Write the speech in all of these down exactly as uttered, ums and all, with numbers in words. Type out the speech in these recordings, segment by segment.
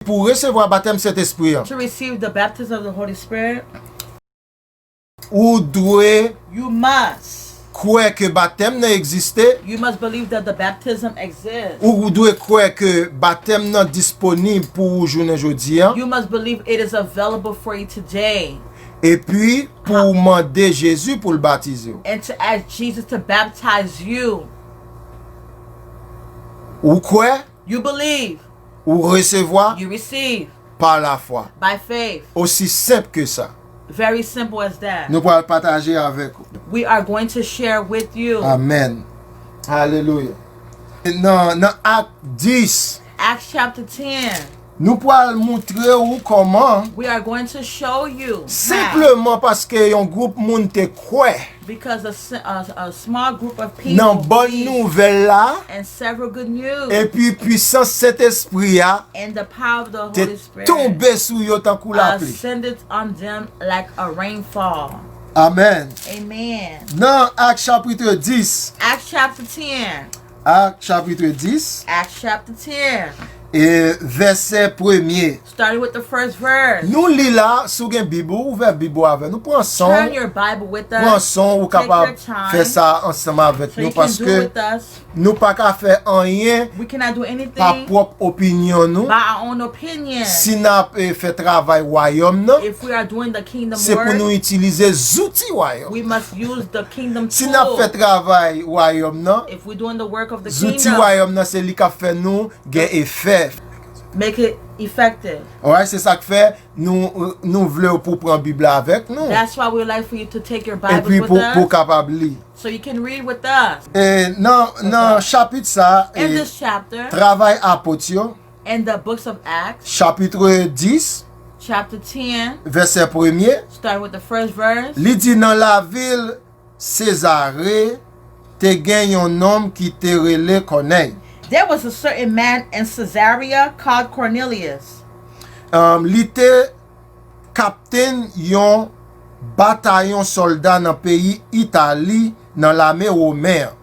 pou resevwa batèm Sentespri an, to receive the baptism of the Holy Spirit, ou dwe you must. Kwè ke batèm nan egziste, You must believe that the baptism exists. Ou dwe kwè ke batèm nan disponib pou ou jounen jodi a. You must believe it is available for you today. Epi pou ou mande Jezi pou l batize w. And to ask Jesus to baptize you. Ou kwè, You believe. Ou resevwa You receive pa lafwa. By faith. Osi senp ke sa. Very simple as that. Nou pral pataje avèk ou. We are going to share with you. Amèn. Alelouya. Nan, nan Ak dis, Acts chapter ten. Nou pral moutre ou kòman, We are going to show you. Senpleman paske yon gwoup moun te kwè, Because a, a, a small group of people nan bòn nouvèl la, and several good news epi pwisans Sentespri a and the power of the te Holy Spirit tonbe sou yo tankou lapli. Ascended on them like a rainfall. Amèn. Amen. Nan Ak chapit dis, Acts chapter ten. Ak chapit dis, Acts chapter ten. E vèsè premye. Starting with the first verse. Nou li la, si w gen Bib ou, ouvè Bib ou avè nou. Pran son, Turn your Bible with pran us. son, ou Take your kapab time. fè sa ansanm avèk So you nou, can do paske with us. Nou pa ka fè anyen We cannot do pa anything pwòp opinyon nou. By our own opinion. Si n ap eh, fè travay wayòm nan, If we are doing the kingdom se pou nou work, itilize zouti wayòm. We must use the kingdom Si n ap fè tool. Travay wayòm nan, If we're doing the work of the zouti kingdom, wayòm nan se li k ap fè nou gen efè. Make it effective. Alright, se sa k fè nou, nou vle w pou pran Bib la avèk nou. That's why we would like for you to take your Bibles Epi with pou, pou us, kapab li. So you can read with us. E nan, nan chapit sa, In e, this chapter, Travay Apot yo, in the books of Acts, chapit dis, chapter ten, vèsè premye, starting with the first verse, li di nan lavil Sezare, te gen yon nonm ki te rele Kònèy. There was a certain man in Caesarea called Cornelius. Um, li te kaptenn yon batayon sòlda nan peyi Itali nan lame women an.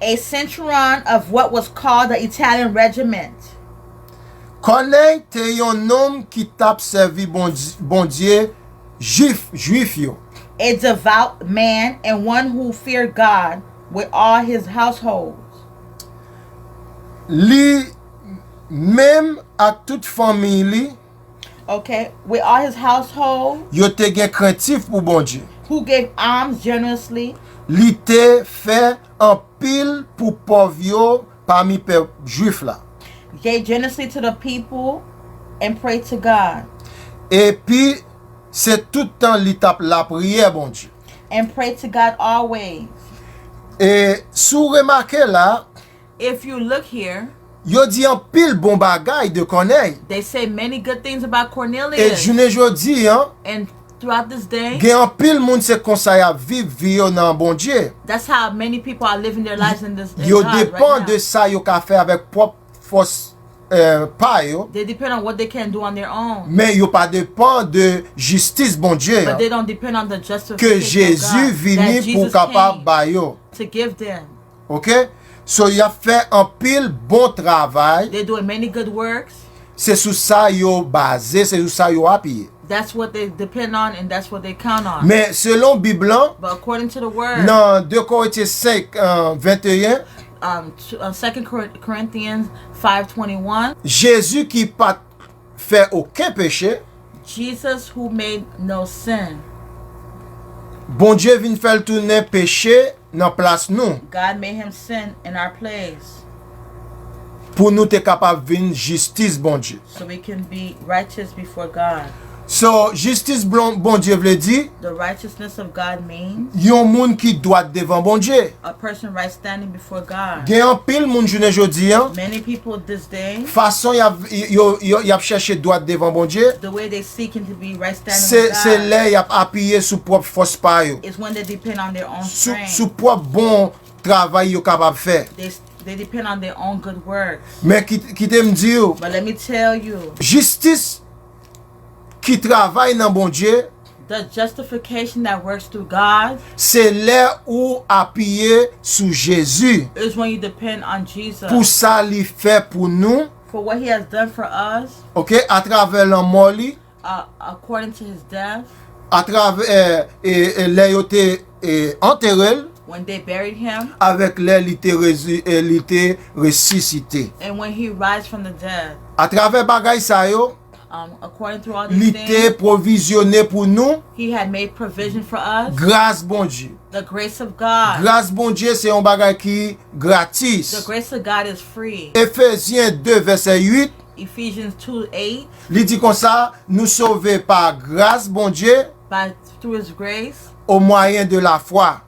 A centurion of what was called the Italian regiment. Kònèy te yon nonm ki t ap sèvi Bondye, Bondye Jwif, Jwif yo. A devout man and one who feared God with all his household. Li menm ak tout fanmi li, Okay, with all his household, yo te gen krentif pou Bondye. Who gave alms generously, Li te fè anpil pou pòv yo pami pèp Jwif la. Gave generously to the people, and prayed to God. Epi, se tout tan li t ap lapriyè Bondye. And prayed to God always. E si w remake la, If you look here, yo di anpil bon bagay de Kònèy. They say many good things about E Cornelius. Jounen jodi an, And throughout this day, Gen anpil moun se konsa y ap viv vi yo nan Bondye. That's how many people are living their lives in this in Yo God depan right de now. Sa yo ka fè avèk pwòp fòs eh, pa yo. They depend on what they can do on their own. Men yo pa depan de jistis Bondye But an, they don't depend on the ke justification of Jezi God vini that pou Jesus kapab came ba yo. To give them. Ok? So y ap fè anpil bon travay. They're doing many good works. Se sou sa yo baze, se sou sa yo apiye. That's what they depend on and that's what they count on. Men selon Bib lan, But according to the word, nan de Korentyen senk, eh, venteyen, um, t- uh, Second Cor- Corinthians five twenty-one, Jezi ki pa t fè okenn peche, Jesus who made no sin, Bondye vin fè l tounen peche nan plas nou, God made him sin in our place pou nou te kapab vin jistis Bondye. So we can be righteous before God. So, jistis blon- Bondye vle di, The righteousness of God means yon moun ki dwat devan Bondye. A person right standing before God. Gen anpil moun jounen jodi an, Many people this day, fason y ap, yo, yo, y ap chèche dwat devan Bondye, the way they seeking to be right standing se, with se God lè y ap apiye sou pwòp fòs pa yo, is when they depend on their own sou, strength. Sou pwòp bon travay yo kapab fè. They, they depend on their own good works. Men ki, kite m di w, But let me tell you, jistis ki travay nan Bondye, the justification that works through God se lè ou apiye sou Jezi is when you depend on Jesus pou sa li fè pou nou, for what he has done for us, ok, atravè lanmò li, uh, according to his death, atravè e, e, lè yo te e, antere l, when they buried him, avèk lè li te, rezi, e, li te resisite. And when he rise from the dead. Atravè bagay sa yo, um, according to all li these te things, pwovizyone pou nou he had made provision for us. Gras Bondye. The grace of God. Gras Bondye se yon bagay ki gratis. The grace of God is free. Efezyen de vèsè uit, Ephesians two eight, li di konsa, nou sove pa gras Bondye by through his grace, o mwayen de lafwa.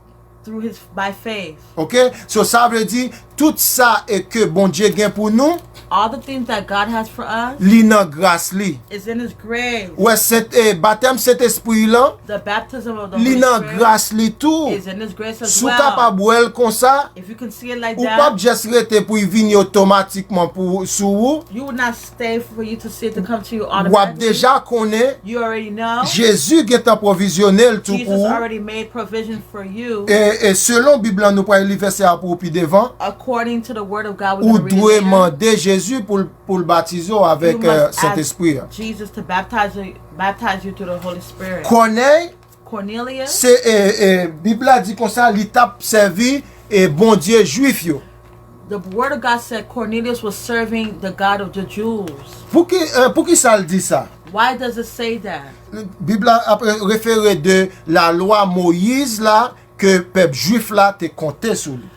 Through his by faith. Ok? So sa vle di, tout sa e ke Bondye gen pou nou, All the things that God has for us li nan gras li. Is in his grace. Wè, sent, e, batèm Sentespri lan, The baptism of the li Holy nan Spirit gras li tou. Is in his grace as Si w well. Kapab wè l konsa, If you can see it like ou p ap that, just rete pou l vini otomatikman pou, sou ou. You would not stay for you to see it to come to you W ap automatically. Deja konnen You already know. Jezi gentan pwovizyone l tou Jesus pou ou. Already made provision for you. E, e selon Bib lan, nou pral li vèsè a pou ou pi devan. According to the word of God, Ou we're gonna read dwe it later. Mande Jezi pou l, pou l batize w avèk You e, must ask Sentespri a. Jesus to baptize you, baptize you through the Holy Spirit. Kònèy, Cornelius, se e, e, Bib la di konsa, li t ap sèvi e, Bondye Jwif yo. The word of God said Cornelius was serving the God of the Jews. Pou ki, e, pou ki sa l di sa? Why does it say that? Bib la ap refere de lalwa Moyiz la ke pèp Jwif la te konte sou li.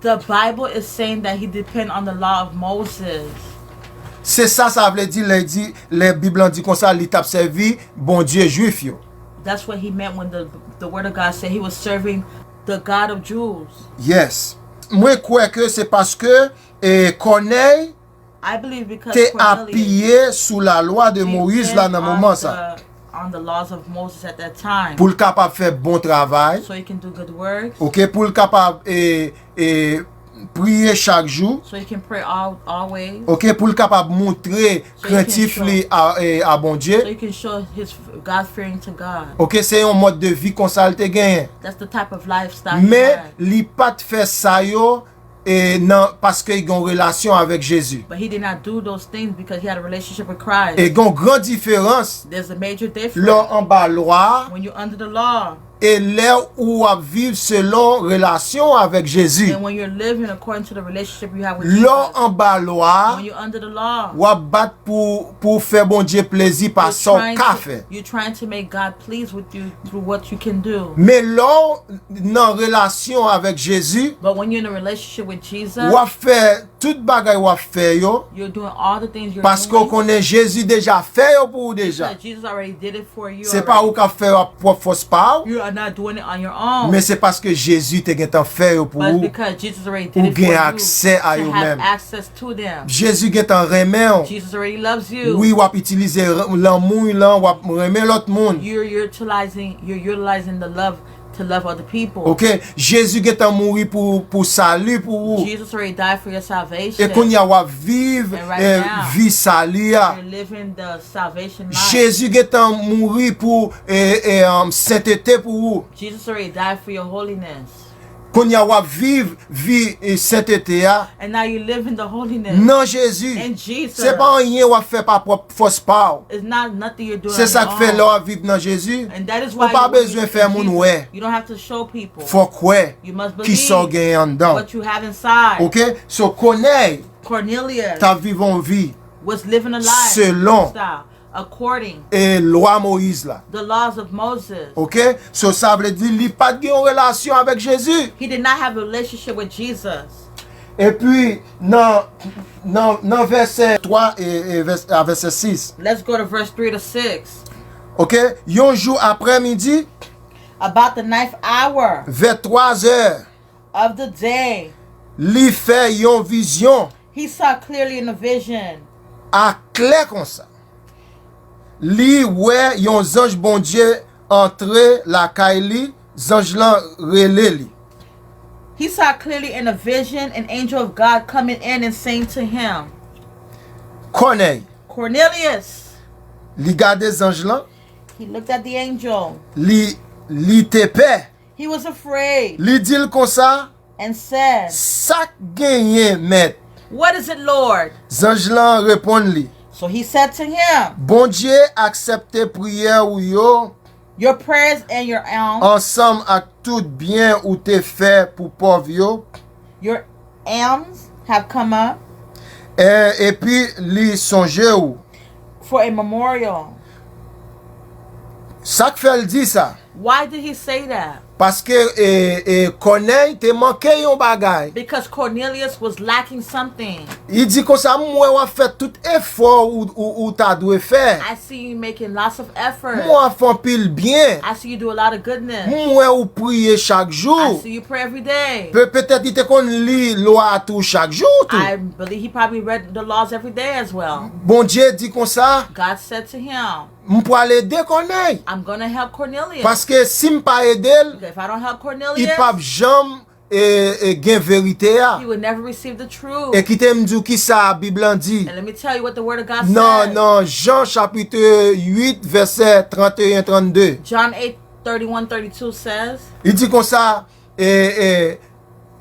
The Bible is saying that he depend on the law of Moses. Se sa sa vle di lè di, lè Bib lan di konsa, li t ap sèvi Bondye Jwif yo. That's what he meant when the, the word of God said he was serving the God of Jews. Yes. Mwen kwè ke se paske e, Kònèy I believe because te Cornelius apiye sou lalwa de Moyiz la depend nan on moman sa. The, on the laws of Moses at that time. Pou l kapab fè bon travay. So he can do good works. Ok, pou l kapab e, e, priye chak jou. So he can pray all, always. Ok, pou l kapab montre So he can krentif show- li a, e, a Bondye. So he can show his God fearing to God. Ok, se yon mòd de vi konsa l te genyen. That's the type of lifestyle he Men had. Li pa t fè sa yo e, nan, paske l gen yon relasyon avèk Jezi. But he did not do those things because he had a relationship with Christ. E gen yon gran diferans There's a major lè w difference anba lwa a when you're under the law e lè ou ap viv selon relasyon w avèk Jezi. and when you're living according to the relationship you have with Lè w Jesus. Anba lwa a, When you're under the law, w ap bat pou, pou fè Bondye plezi pa you're sa w trying, ka to, fè. You're trying to make God pleased with you through what you can do. Men lè w nan relasyon avèk Jezi, But when you're in a relationship with Jesus, w ap fè tout bagay w ap fè yo, you're doing all the things you're paske w doing konnen Jezi deja fè yo pou ou deja. Because Jesus already did it for you. Se pa ou Already. K ap fè yo ap pwòp fòs pa w, You are not doing it on your own. Men se paske Jezi te gentan fè yo pou But it's ou. Because Jesus already Pou did it gen for you aksè a to yo have menm. Access to them. Jezi gentan renmen w. Jesus already loves you. Wi, w ap itilize r- lanmou w lan, w ap renmen lòt moun. You're utilizing, you're utilizing the love to love other people. Ok, Jezi gentan mouri pou, pou sali pou ou. Jesus already died for your salvation. E kounye a w ap viv And right eh, now, vi sali a. You're living the salvation life. Jezi gentan mouri pou eh, eh, um, sentete pou ou. Jesus already died for your holiness. Kounye a w ap viv vi eh, sentete a And now you're living the holiness. Nan Jezi. In Jesus. Se pa anyen w ap fè pa pwòp fòs pa w. It's not nothing you're doing Se on sa your k fè own. Lè w ap viv nan Jezi, And that is ou why pa you, when you bezwen in fè moun Jesus, wè. You don't have to show people. Fòk wè You must ki sa w believe genyen anndan. What you have inside. Ok? So, Kònèy Cornelius t ap viv yon vi was living a life selon lifestyle, according e lwa Moyiz la. The laws of Moses. Ok? So, sa vle di li pa t gen yon relasyon avèk Jezi. He did not have a relationship with Jesus. Epi, nan, nan, nan vèsè twa e, e vès- a vèsè sis. Let's go to verse three to six. Ok? Yon jou aprè midi, About the ninth hour vè twa zè, of the day, li fè yon vizyon. He saw clearly in a vision. Aklè konsa. Li wè yon zanj Bondye antre lakay li, zanj lan rele li. He saw clearly in a vision an angel of God coming in and saying to him, Kònèy. Cornelius. Li gade zanj lan. He looked at the angel. Li, li te pè. He was afraid Li di l konsa, and said, Sa k genyen, mèt? What is it, Lord? Zanj lan reponn li, So he said to him, Bondye aksepte priyè ou yo Your prayers and your alms, ansanm ak tout byen ou te fè pou pòv yo, your alms have come up e, epi li sonje w. For a memorial. Sa k fè l di sa? Why did he say that? Paske e, e, Kònèy te manke yon bagay. Because Cornelius was lacking something. Li di konsa, m wè w ap fè tout efò ou, ou, ou ta dwe fè. I see you making lots of effort. M wè w ap fè anpil byen. I see you do a lot of goodness. M wè ou priye chak I jou. See you pray every day. Pe, petèt li te konn li lwa a tou chak jou tou. I believe he probably read the laws every day as well. Bondye di konsa, God said to him, m pral ede Kònèy. I'm going to help Cornelius. Paske si m pa ede l, Because if I don't help li Cornelius, p ap janm e, e, gen verite a. He would never receive the truth. E kite m di w ki sa Bib lan di. And let me tell you what the Word of God Nan, says. Nan Jan chapit uit, vèsè trannteyen trannde. John eight thirty-one thirty-two says, Li di konsa, e, e,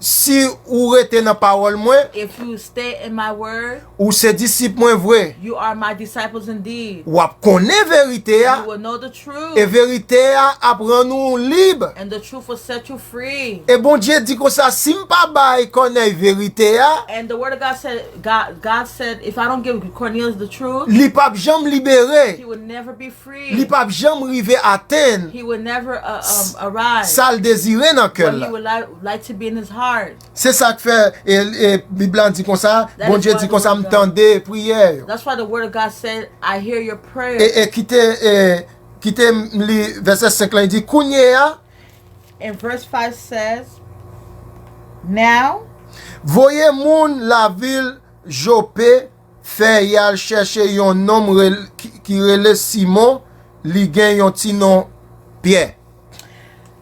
si ou rete nan pawòl mwen, If you stay in my word, ou se disip mwen vre. You are my disciples indeed. W ap konnen verite a, You will know the truth, e verite a ap rann ou lib. And the truth will set you free. E Bondye di konsa, si m pa bay Kònèy verite a, And the Word of God said, God, God said, if I don't give Cornelius the truth, li p ap janm libere. He will never be free. Li p ap janm rive atenn He will never uh, um, arrive. Sa l dezire nan kè What l he la. Would like, like to be in his heart. Se sa k fè e, e, Bib la di konsa, That is Bondye why di the konsa, word m of God- tande priyè yo. That's why the Word of God said, I hear your prayer. E, e kite, e, kite m li vèsè senk lan, li di, kounye a, And verse five says, Now, voye moun lavil Jope fè y al chèche yon nonm rel- ki, ki rele Simon, li gen yon ti non Pyè.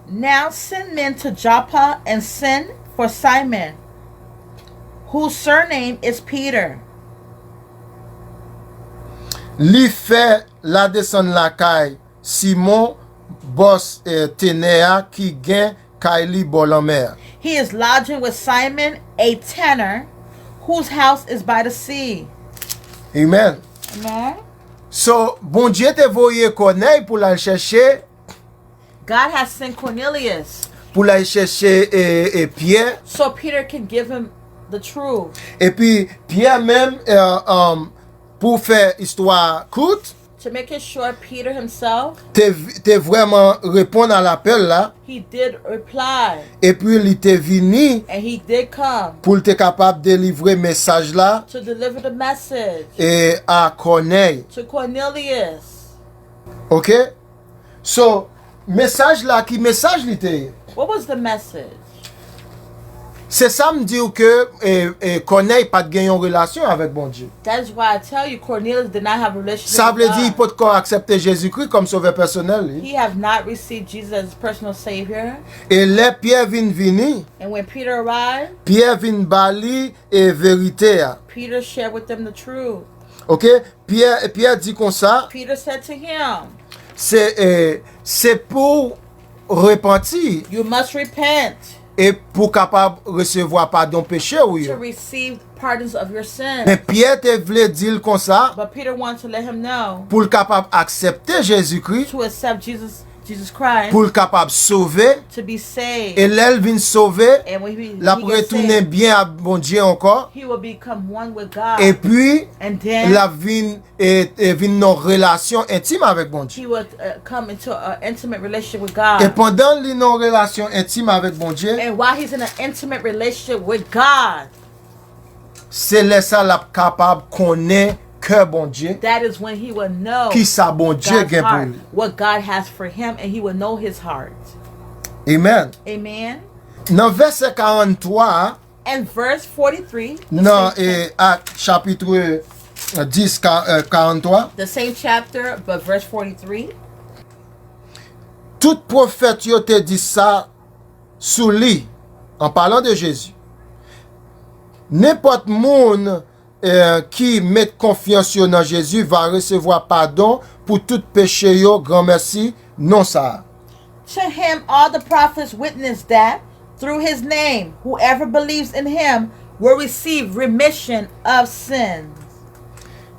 Now send men to Joppa and send for Simon, whose surname is Peter. Li fè ladesann lakay Simon, bòs e, tenè a ki gen kay li bò lanmè a. He is lodging with Simon, a tanner, whose house is by the sea. Amen. Amen. So, Bondye te voye Kònèy pou l al chèche God has sent Cornelius pou l al chèche e, e Pyè. So Peter can give him the truth. Epi Pyè menm, e, um, pou fè istwa kout, To make it short, Peter himself, te, te vrèman reponn a lapèl la. He did reply. Epi li te vini And he did come pou l te kapab delivre mesaj la To deliver the message e a Kònèy. To Cornelius. Ok? So, mesaj la, ki mesaj li te ye? What was the message? Se sa m di w ke e, e, Kònèy pa t gen yon relasyon avèk Bondye. That is why I tell you, Cornelius did not have a relationship Sa with vle di li God. Potko aksepte Jezikri kòm Sovè pèsonèl li. He have not received Jesus as his personal Savior. E lè Pyè vin vini, And when Peter arrived, Pyè vin ba li e verite a. Peter shared with them the truth. Ok? Pyè, Pyè di konsa, Peter said to him, se, e, se pou w repanti You must repent e pou w kapab resevwa padon peche w to yo. Receive pardons of your sins. Men Pyè te vle di l konsa, But Peter wanted to let him know pou l kapab aksepte Jezikri, to accept Jesus, Jesus Christ, pou l kapab sove, to be saved. E lè l vin sove, And when he, l ap he gets retounen saved, byen ak Bondye ankò. He will become one with God. Epi, And then l ap vin, e, e vin nan relasyon entim avèk Bondye. He will uh, come into an intimate relationship with God. E pandan li nan relasyon entim avèk Bondye, And while he's in an intimate relationship with God, se lè sa l ap kapab konnen kè Bondye, that is when he will know ki sa Bondye God's gen pou heart, li. What God has for him, and he will know his heart. Amen. Amen. Nan vèsè karannwa a, And verse forty-three, the nan same, e, Ak chapit dis, ka- e, karannwa, the same chapter, but verse forty-three. Tout pwofèt yo te di sa sou li, an palan de Jezi. Nenpòt moun e, ki met konfyans yo nan Jezi va resevwa padon pou tout peche yo, granmèsi non sa a. To him all the prophets witness that through his name whoever believes in him will receive remission of sins.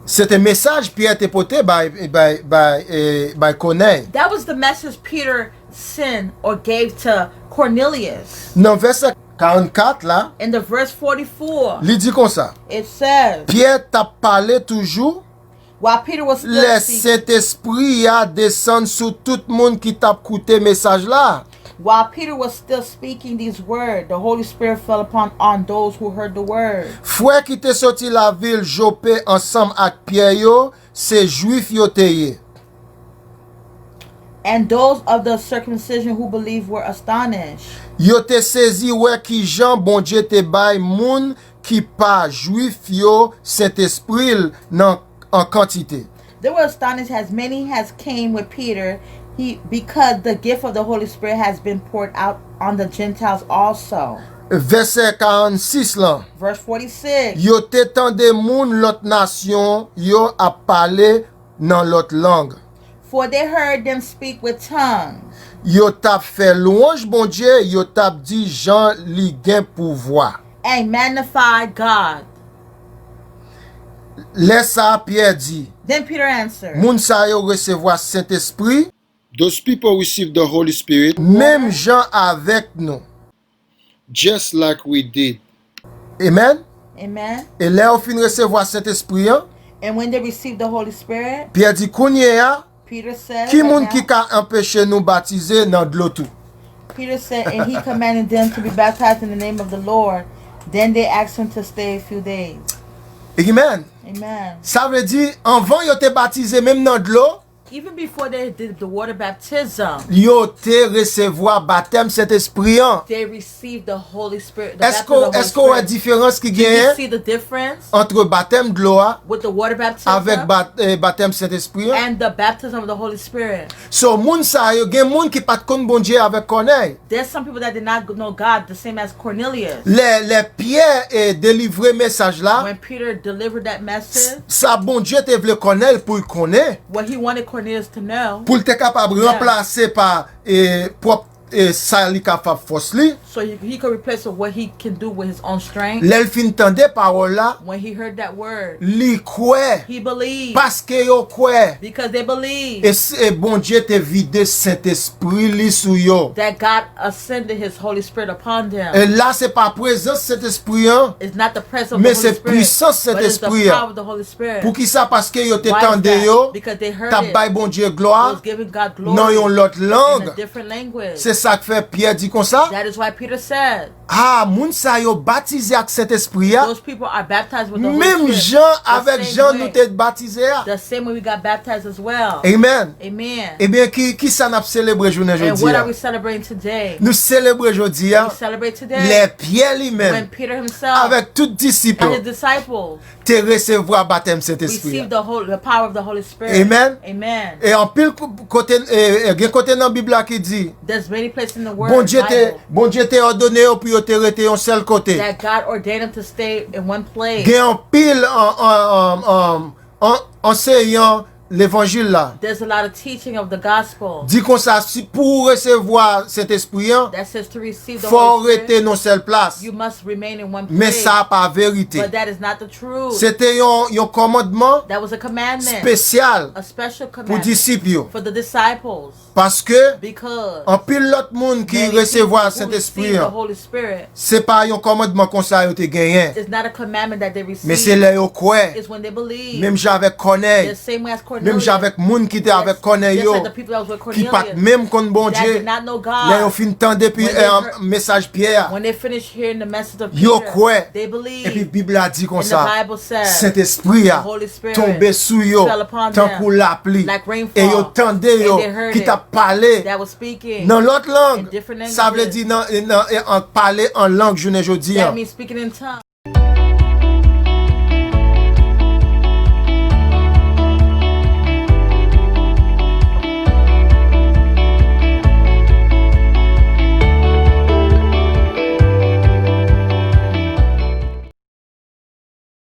Se te mesaj Pyè te pote bay, bay, bay, eh, bay Kònèy. That was the message Peter sent or gave to Cornelius. Nan vèsè karannkat la, In the verse forty-four, li di konsa, it says, Pyè t ap pale toujou, while Peter was still lè speaking, Sentespri a desann sou tout moun ki t ap koute mesaj la. While Peter was still speaking these words, the Holy Spirit fell upon on those who heard the word. Frè ki te soti lavil Jope ansanm ak Pyè yo, se Jwif yo te ye. And those of the circumcision who believed were astonished. Yo te sezi wè kijan Bondye te bay moun ki pa Jwif yo Sentespri l nan an kantite. They were astonished as many as came with Peter, he, because the gift of the Holy Spirit has been poured out on the Gentiles also. Vèsè karannsis lan, Verse forty-six. Yo te tande moun lòt nasyon yo ap pale nan lòt lang. For they heard them speak with tongues. Yo t ap fè lwanj Bondye, yo t ap di jan li gen pouvwa. And magnify God. Lè sa a, Pyè di, Then Peter answered, Moun sa yo resevwa Sentespri, Those people received the Holy Spirit menm jan avèk nou. just like we did. Amen. Amen. E lè yo fin resevwa Sentespri an, And when they received the Holy Spirit, Pyè di, Kounye a, Peter said, ki right moun now, ki ka anpeche nou batize nan dlo tou? Peter said, and he commanded them to be baptized in the name of the Lord. Then they asked him to stay a few days. Amen. Amen. Sa vle di, anvan yo te batize, menm nan dlo, Even before they did the water baptism, yo te resevwa batèm Sentespri an. They received the Holy Spirit. Èske èske w wè diferans ki genyen See the difference antre batèm dlo a with the water baptism avèk bat, eh, batèm Sentespri an? And the baptism of the Holy Spirit. So, moun sa yo, gen moun ki pa t konn Bondye avèk Kònèy. There's some people that did not know God the same as Cornelius. Lè, lè Pyè eh, delivre mesaj la, When Peter delivered that message, sa Bondye te vle Kònèy pou l konnen, what he wanted Cornelius to know, pou l te kapab ranplase pa eh, pwòp eh, sa li kapab fòs li. So he, he could replace it what he can do with his own strength. Lè l fin tande pawòl la, When he heard that word, li kwè, he believed paske yo kwè. Because they believed E, s- e Bondye te vide Sentespri li sou yo. That God ascended his Holy Spirit upon them. E la, se pa prezans Sentespri an, It's not the presence of men the Holy se Spirit, pwisans but it's the Sentespri power an. Of the Holy Spirit. Poukisa? Paske yo te Why is tande that? Yo Because they heard t ap it. Bay Bondye They glwa was giving God glory nan yon lòt in lang. A different language. Se sa k fè Pyè di konsa, That is why Peter said, Ah, moun sa yo batize ak Sentespri a, Those people are baptized with the Holy menm Spirit. Jan The avèk same jan way. Nou te batize a. The same way we got baptized as well. Amen. Amen. Ebyen, ki, ki sa n ap selebre jounen And jodi what a? Are We celebrating today? Nou selebre jodi a, We celebrate today lè Pyè li menm, When Peter himself avèk tout disip And yo, his disciples te resevwa batèm Sentespri Received a. The, whole, the power of the Holy Spirit. Amen. Amen. E anpil ko- kote, e, e, gen kote nan Bib la ki di, There's many places in the word Bondye te, Bible Bondye te òdone yo pou yo te rete yon sèl kote. That God ordained them to stay in one place. Gen anpil an, an, an, an, an, anseyan levanjil la. There's a lot of teaching of the gospel. Di konsa, si pou w resevwa Sentespri an, That says to receive the fò w Holy Spirit, rete nan yon sèl plas. You must remain in one Men place. Sa pa verite. But that is not the truth. Se te yon, yon kòmandman That was a commandment, espesyal a special pou commandment disip yo. For the disciples. Paske Because anpil lòt moun ki many resevwa people who Sentespri receive the an, Holy Spirit, se pa yon kòmandman konsa yo te genyen. It's not a commandment that they received. Men se lè yo kwè, It's when they believe. Menm jan avèk Kònèy, The same way as menm Cornelius. Jan avèk moun ki te Just, avèk Kònèy just yo, Like the people that was with ki pa t Cornelius. Menm konn That Bondye, did not know God. Lè yo fin tande pi, When they eh, heard- mesaj Pyè a, When they finished hearing the message of yo Peter, kwè. They believed. Epi Bib la di And the konsa, Bible says, Sentespri a The Holy Spirit tonbe sou yo fell upon them tankou lapli. Like rainfall. E yo tande yo And they heard ki it. T ap pale That was speaking nan lòt lang. In different Sa vle languages. Di nan, nan, nan pale an lang jounen jodi That an. Means speaking in tongues.